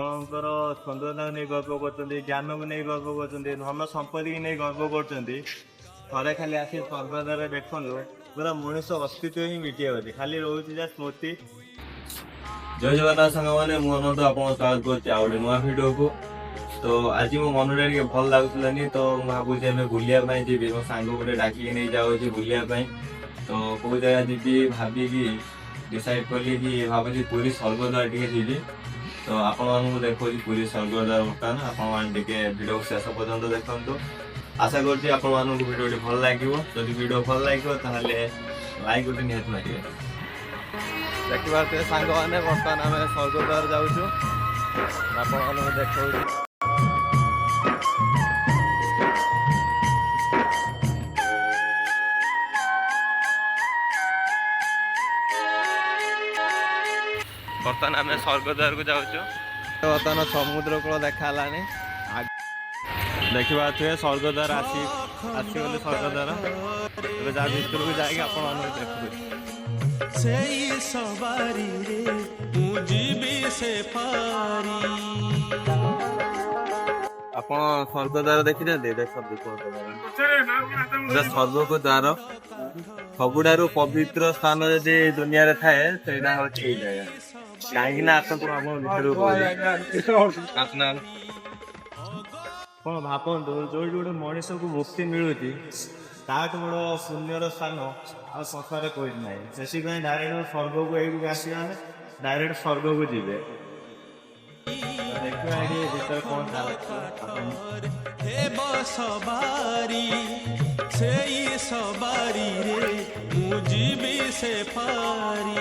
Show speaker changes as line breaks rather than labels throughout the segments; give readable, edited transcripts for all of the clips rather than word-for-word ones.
ଆପଣଙ୍କର ସୌନ୍ଦର୍ଯ୍ୟକୁ ନେଇ ଗର୍ବ କରୁଛନ୍ତି, ଜ୍ଞାନକୁ ନେଇ ଗର୍ବ କରୁଛନ୍ତି, ଧନ ସମ୍ପତ୍ତିକି ନେଇ ଗର୍ବ କରୁଛନ୍ତି। ଥରେ ଖାଲି ଆସି ସ୍ୱର୍ଗଦ୍ୱାରରେ ଦେଖନ୍ତୁ, ପୁରା ମଣିଷ ଅସ୍ତିତ୍ୱ ହିଁ ମିଟି ଯାଉଛି, ଖାଲି ରହୁଛି ଯାହା ସ୍ମୃତି। ଜୟ ଜଗନ୍ନାଥ ସାଙ୍ଗମାନେ, ମୁଁ ଅନନ୍ତ ଆପଣଙ୍କୁ ସ୍ୱାଗତ କରୁଛି ଆଉ ଗୋଟେ ନୂଆ ଭିଡ଼ିଓକୁ। ତ ଆଜି ମୋ ମନଟା ଟିକେ ଭଲ ଲାଗୁଥିଲାନି, ତ ମୁଁ ଭାବୁଛି ଏବେ ବୁଲିବା ପାଇଁ ଯିବି। ମୋ ସାଙ୍ଗ ଗୋଟେ ଡାକିକି ନେଇ ଯାଉଛି ବୁଲିବା ପାଇଁ। ତ କୋଉ ଜାଗା ଯିବି ଭାବିକି ଡିସାଇଡ୍ କଲି କି ଭାବୁଛି ପୁରୀ ସ୍ୱର୍ଗଦ୍ୱାର ଟିକେ ଯିବି। ତ ଆପଣମାନଙ୍କୁ ଦେଖାଉଛି ପୁରୀ ସ୍ୱର୍ଗଦ୍ୱାର ବର୍ତ୍ତମାନ। ଆପଣମାନେ ଟିକେ ଭିଡ଼ିଓକୁ ଶେଷ ପର୍ଯ୍ୟନ୍ତ ଦେଖନ୍ତୁ। ଆଶା କରୁଛି ଆପଣମାନଙ୍କୁ ଭିଡ଼ିଓଟି ଭଲ ଲାଗିବ। ଯଦି ଭିଡ଼ିଓ ଭଲ ଲାଗିବ, ତାହେଲେ ଲାଇକ୍ ଗୋଟେ ନିହାତି ମାରିବେ। ଦେଖିପାରୁଥିବେ ସାଙ୍ଗମାନେ, ବର୍ତ୍ତମାନ ଆମେ ସ୍ୱର୍ଗଦ୍ୱାର ଯାଉଛୁ। ଆପଣମାନଙ୍କୁ ଦେଖାଉଛି। ବର୍ତ୍ତମାନ ଆମେ ସ୍ୱର୍ଗଦ୍ୱାରକୁ ଯାଉଛୁ। ବର୍ତ୍ତମାନ ସମୁଦ୍ର କୂଳ ଦେଖା ହେଲାଣି। ଦେଖିପାରୁଥିବେ, ସ୍ୱର୍ଗଦ୍ୱାର ଆସିଗଲେ ସ୍ୱର୍ଗଦ୍ୱାର। ଏବେ ଯାହା ଭିତରକୁ ଯାଇକି ଆପଣମାନଙ୍କୁ ଦେଖୁଛି।
ସେଇ ସବାରିରେ ମୁଁ ଯିବି ସେ ପାରି।
ଆପଣ ସ୍ୱର୍ଗଦ୍ୱାର ଦେଖିଛନ୍ତି? ଦେଖନ୍ତୁ ସ୍ୱର୍ଗଦ୍ୱାର, ପୁରା ସ୍ୱର୍ଗକୁ ଦ୍ୱାର। ସବୁଠାରୁ ପବିତ୍ର ସ୍ଥାନ ଯଦି ଦୁନିଆରେ ଥାଏ, ସେଇଟା ହଉଛି ଏଇ ଜାଗା। କାହିଁକି ନା ଆସନ୍ତୁ, ଆମ ଭିତରକୁ କହୁଛି। ଆପଣ ଭାବନ୍ତୁ, ଯୋଉଠି ଗୋଟେ ମଣିଷକୁ ମୁକ୍ତି ମିଳୁଛି, ତାଠୁ ବଡ ପୁଣ୍ୟର ସ୍ଥାନ ଆଉ ସଂସାରରେ କୋଉଠି ନାହିଁ। ସେଥିପାଇଁ ଡାଇରେକ୍ଟ ସ୍ୱର୍ଗକୁ, ଏଇଠୁ ଆସିବା ଡାଇରେକ୍ଟ ସ୍ୱର୍ଗକୁ ଯିବେ। ତ ଦେଖିବା ଏଠି ଭିତରେ କଣ ଚାଲୁଛି ଆପଣ।
ହେବ ସବାରି, ସେଇ ସବାରିରେ ମୁଁ ଯିବି ସେ ପାରି।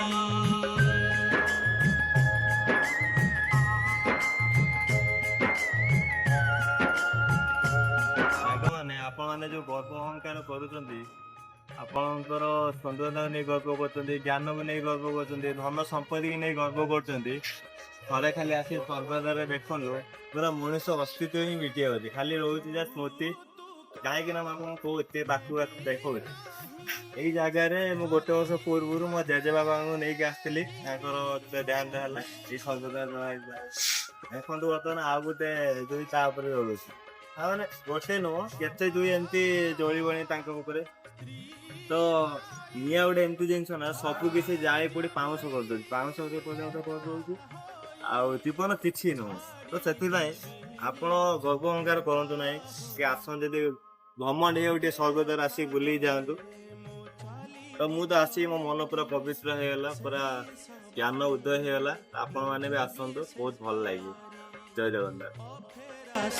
ସାଙ୍ଗମାନେ, ଆପଣମାନେ ଯୋଉ ଗର୍ବ ଅହଙ୍କାର କରୁଛନ୍ତି, ଆପଣଙ୍କର ସୌନ୍ଦର୍ଯ୍ୟକୁ ନେଇ ଗର୍ବ କରୁଛନ୍ତି, ଜ୍ଞାନକୁ ନେଇ ଗର୍ବ କରୁଛନ୍ତି, ଧନ ସମ୍ପତ୍ତିକି ନେଇ ଗର୍ବ କରୁଛନ୍ତି, ଥରେ ଖାଲି ଆସି ସ୍ୱର୍ଗଦ୍ୱାରରେ ଦେଖନ୍ତୁ, ପୁରା ମଣିଷ ଅସ୍ତିତ୍ୱ ହିଁ ମିଟି ଯାଉଛି, ଖାଲି ରହୁଛି ଯାହା ସ୍ମୃତି। କାହିଁକି ନା ମୁଁ ଆପଣଙ୍କୁ କହୁ, ଏତେ ପାଖକୁ ଆସି ଦେଖଉଛି। ଏଇ ଜାଗାରେ ମୁଁ ଗୋଟେ ବର୍ଷ ପୂର୍ବରୁ ମୋ ଜେଜେବାବାଙ୍କୁ ନେଇକି ଆସିଥିଲି। ତାଙ୍କର ଦେହାନ୍ତ ହେଲା, ଏଇ ସ୍ୱର୍ଗଦ୍ୱାର ଦେଖନ୍ତୁ। ବର୍ତ୍ତମାନ ଆଉ ଗୋଟେ ଜୁଇ ତା ଉପରେ ଜଳୁଛି। ଆଉ ମାନେ ଗୋଟେ ନୁହଁ, କେତେ ଜୁଇ ଏମିତି ଜଳିବଣି ତାଙ୍କ ଉପରେ। ତ ନିଆଁ ଗୋଟେ ଏମିତି ଜିନିଷ ନା, ସବୁ କିଛି ଜାଳି ପୋଡ଼ି ପାଉଁଶ କରିଦଉଛି, ପାଉଁଶ ପର୍ଯ୍ୟନ୍ତ କରିଦଉଛି, ଆଉ ଜୀବନ କିଛି ନୁହଁ। ତ ସେଥିପାଇଁ ଆପଣ ଗର୍ବ ଅହଙ୍କାର କରନ୍ତୁ ନାହିଁ କି ଆସନ୍ତୁ, ଯଦି ଘମଣ୍ଡ ହେଇଯାଉ, ଟିକେ ସ୍ୱର୍ଗଦ୍ୱାର ଆସିକି ବୁଲିକି ଯାଆନ୍ତୁ। ତ ମୁଁ ତ ଆସିକି ମୋ ମନ ପୁରା ପବିତ୍ର ହେଇଗଲା, ପୁରା ଜ୍ଞାନ ଉଦୟ ହେଇଗଲା। ଆପଣମାନେ ବି ଆସନ୍ତୁ, ବହୁତ ଭଲ ଲାଗିବ। ଜୟ ଜଗନ୍ନାଥ।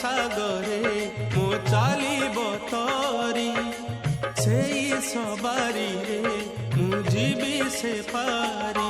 ସାଗରେ ମୋ ଚାଲିବ ତରି, ସେଇ ସବାରିରେ ମୁଁ ଯିବି ସେ ପାରି।